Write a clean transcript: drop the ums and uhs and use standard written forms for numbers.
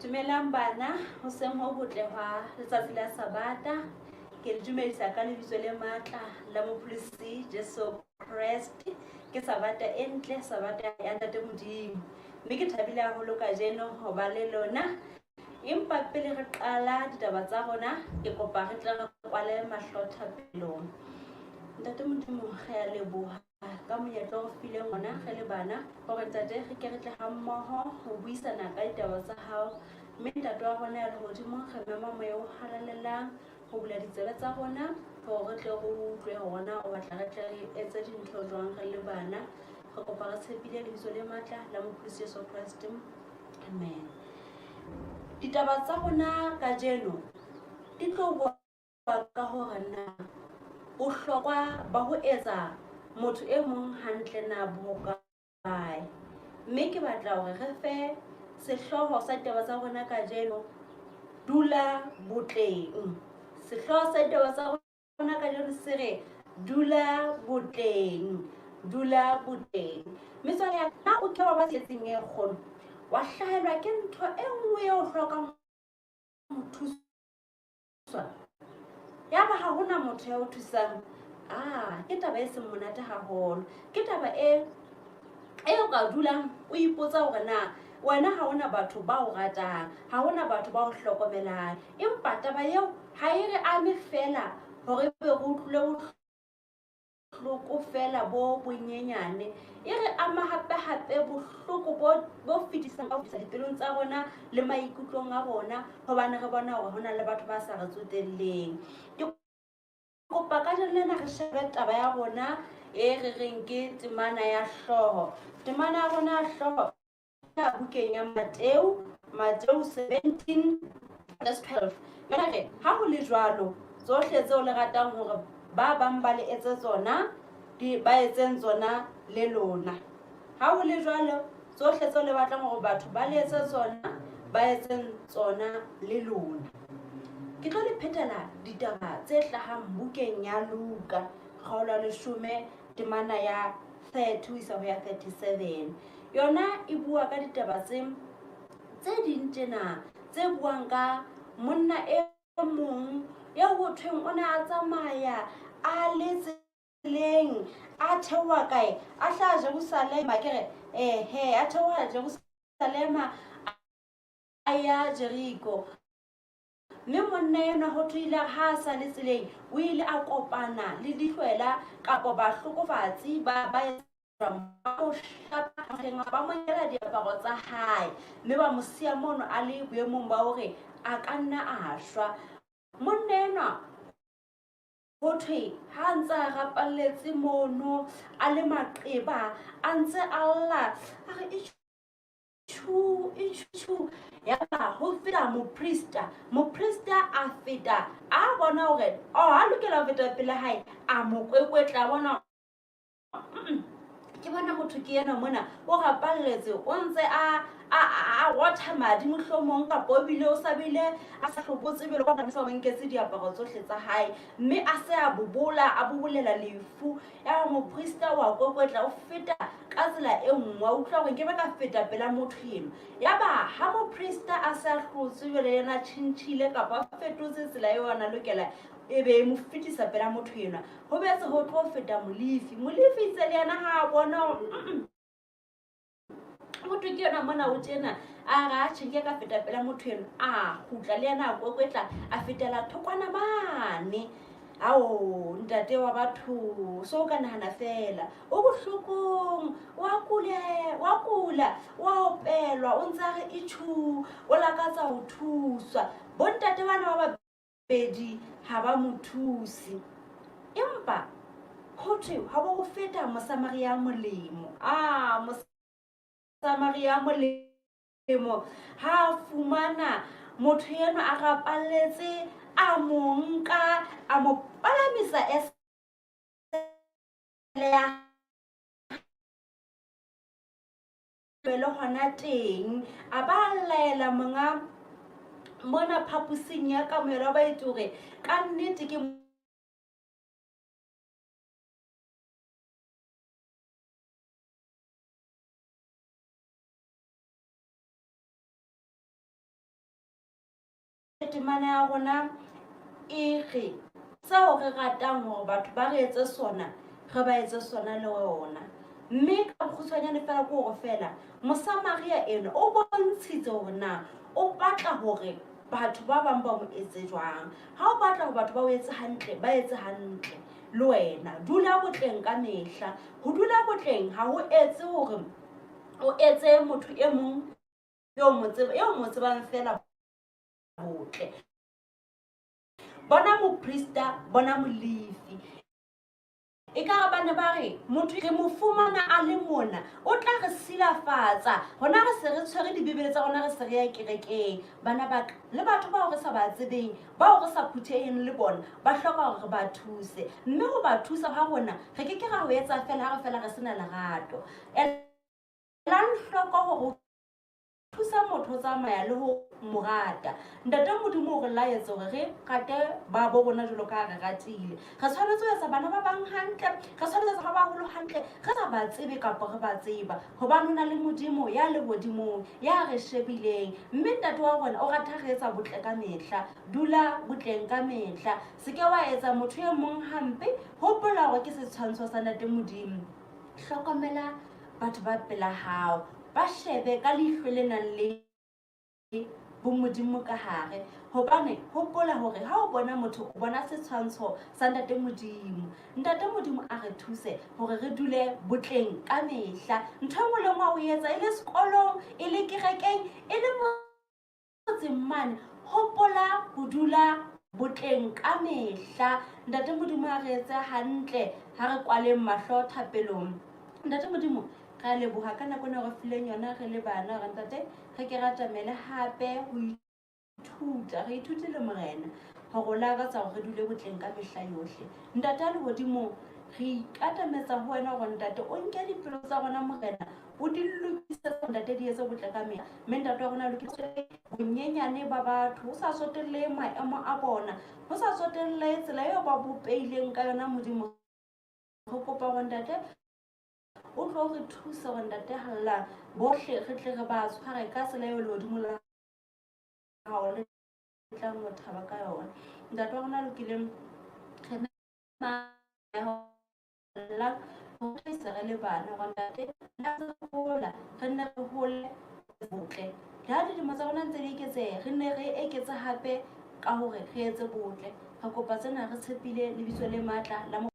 Dumelang bana, hoseng ho hotle hwa letsatsi la Sabata. Ke le dumedisa ka lebitso le matla la Mopholosi Jesu Kreste. Ke Sabata e ntle, Sabata ya Ntate Modimo. Mme ke thabile haholo kajeno ho ba le lona. Empa pele re qala ditaba tsa rona, ke kopa re tle re kwale mahlo thapelong. Ntate Modimo, re a leboha ka monyetla o re fileng ona re le bana hore Ntate re ke re tle ha mmoho ho buisana ka ditaba tsa hao. Mme Ntate wa rona ya lehodimong, re mema Moya o Halalelang ho bula ditsebe tsa rona hore re tle re utlwe hore na o batla re tle re etse dintho jwang re le bana. Re kopa re tshepile lebitso le matla la Mopholosi Jesu Kreste. Amen. Ditaba tsa rona kajeno di tlo bua ka hore na bohlokwa ba ho etsa motho e mong hantle na bo hokae. Mme ke batla hore re fe sehlooho sa ditaba tsa rona kajeno, dula botleng. Sehlooho sa ditaba tsa rona kajeno se re dula botleng, dula botleng. Metswalle ya ka, na o ke wa ba tsietsing e kgolo, wa hlahelwa ke ntho e nngwe eo o hlokang ho thuswa, yaba ha hona motho ya o thusang? Ah, ke taba e seng monate haholo. Ke taba e e o ka dulang o ipotsa hore na wena ha hona batho ba o ratang, ha hona batho ba o hlokomelang. Empa taba eo ha e re ame feela hore ebe re utlwile bohloko feela bo bonyenyane, e re ama hape-hape bohloko bo fetisang ka ho fetisa dipelong tsa rona le maikutlong a rona, hobane re bona hore ho na le batho ba sa re tsotelleng. Ke kopa kajeno lena re shebe taba ya rona e re reng ke temana ya hlooho. Temana ya rona ya hlooho ya bukeng ya Mateu, Mateu 17 verse 12. Yona re, ha ho le jwalo, tsohle tseo le ratang hore ba bang ba le etse tsona, di ba etseng tsona le lona. Ha ho le jwalo, tsohle tseo le batlang hore batho ba le etse tsona, ba etseng tsona le lona. Ke tlo le phetela ditaba tse hlahang bukeng ya Luka, kgaolo ya leshome, temana ya 30 ho isa ho ya 37. Yona e bua ka ditaba tse tse ding tjena tse buang ka monna e mong eo ho thweng o ne a tsamaya a le tseleng a theoha kae, a hlaha Jerusalema, ke re ehe, a theoha Jerusalema a ya Jeriko. Mme monna enwa ho thwe ile ha a sa le tseleng o ile a kopana le dihlwela kapa bahlokofatsi ba ba mo hlapa ba mo nkela diaparo tsa hae mme ba mo siya mono a le boemong ba hore a ka nna a shwa. Monna enwa ho thwe ha a ntse a rapalletse mono a le maqeba a ntse a lla a re itjhu itjhu, yaba ho feta moprista. Moprista a feta a bona hore oh ha lokela ho feta pele hae, a mo kwekwetla, a bona ke bona motho ke ena mona o rapalletse o ntse a a rotha madi mohlomong kapa o bile o sa bile a sa hlobotse jwalo ka sa nketse diaparo tsohle tsa hae, mme a se a bobola a bobolela lefu. Ya moprista wa kwekwetla o feta ka tsela e nngwe, a utlwa hore nkebe ka feta pela motho eno. Yaba ha moprista a se a hlotse jwale yena a tjhentjhile kapa a fetotse tsela eo a na lokela e be e mo fetisa pela motho enwa, ho betse ho tlo feta Molefi. Molefi itse le yena ha a bona hore motho ke yona mona o tjena, a re atjhe nke ka feta pela motho eno, a kgutla le yena a kwekwetla a fetela thokwana mane. Ao ntate wa batho, so o ka nahana fela o bohlokong, wa kule, wa kula, wa opelwa, o ntse a re itjhu, o lakatsa ho thuswa. Bontate bana ba babedi ha ba mo thuse, empa ho thwe ha bo ho feta Mosamaria molemo. Ah, Mosamaria molemo ha a fumana motho enwa a rapalletse, a mo nka a mo palamisa esele ya le hona teng, a ba laela monga mona phaposing ya kamohelo ya baeti hore ka nnete ke temana ya rona e re seo re ratang hore batho ba re etse sona, re ba etse sona le rona. Mme ka bokgutshwanyane fela ke hore fela Mosamaria enwa o bontshitse hore na o batla hore batho ba bang ba mo etse jwang. Ha o batla hore batho ba o etse hantle, ba etse hantle le wena. Dula botleng ka mehla. Ho dula botleng ha ho etse hore o etse motho e mong eo mo tsebang fela botle. Bona moprista, bona molefi. E ka re ba ne ba re motho re mo fumana a le mona, o tla re silafatsa. Rona re se re tshwere dibibele tsa rona, re se re ya kerekeng. Bana ba ka, le batho bao re sa ba tsebeng, bao re sa phutheheng le bona, ba hloka hore re ba thuse. Mme ho ba thusa ha rona, re ke ke ra ho etsa fela ha re fela re sena lerato. Elang hloko hore ho thusa motho ho tsamaya le ho mo rata. Ntate Modimo o re laetse hore re rate ba bo rona jwalo ka ha re ratile. Re tshwanetse ho etsa bana ba bang hantle, re tshwanetse ho etsa ba baholo hantle, re sa ba tsebe kapa re ba tseba, hobane ho na le Modimo ya lehodimong ya re shebileng. Mme ntate wa rona o rata re etsa botle ka mehla. Dula botleng ka mehla. Se ke wa etsa motho e mong hampe. Hopola hore ke setshwantsho sa Ntate Modimo. Hlokomela batho ba pela hao, ba shebe ka leihlo le nang le bomodimo ka hare, hobane hopola hore ha o bona motho o bona setshwantsho sa Ntate Modimo. Ntate Modimo a re thuse hore re dule botleng ka mehla. Ntho e nngwe le nngwe o etsa, e le sekolong, e le kerekeng, e le motseng mane, hopola ho dula botleng ka mehla. Ntate Modimo a re etse hantle ha re kwaleng mahlo thapelong. Ntate Modimo, re a leboha ka nako ena re fileng yona re le bana, hore ntate re ke re atamele hape ho ithuta, re ithute le Morena hore o lakatsa hore re dule botleng ka mehla yohle. Ntate a lehodimong, re ikatametsa ho wena hore ntate o nke dipelo tsa rona Morena, o di lokisetse ntate di etse botle ka mehla. Mme ntate wa rona lokisitse bonyenyane ba batho, ho sa tsotellehe maemo a bona, ho sa tsotellehe tsela eo ba bopeileng ka yona Modimo. Re kopa hore ntate o tlo re thusa hore ntate halla bohle re tle re ba tshware ka tsela eo lehodimo la hao le tlang ho thaba ka yona. Ntate wa rona lokileng, re ho re le bana hore ntate re hola, re nne re hole botle. Le ha dilemo tsa rona ntse di eketseha, re nne re eketse hape ka hore re etse botle. Re kopa tsena re tshepile lebitso le matla la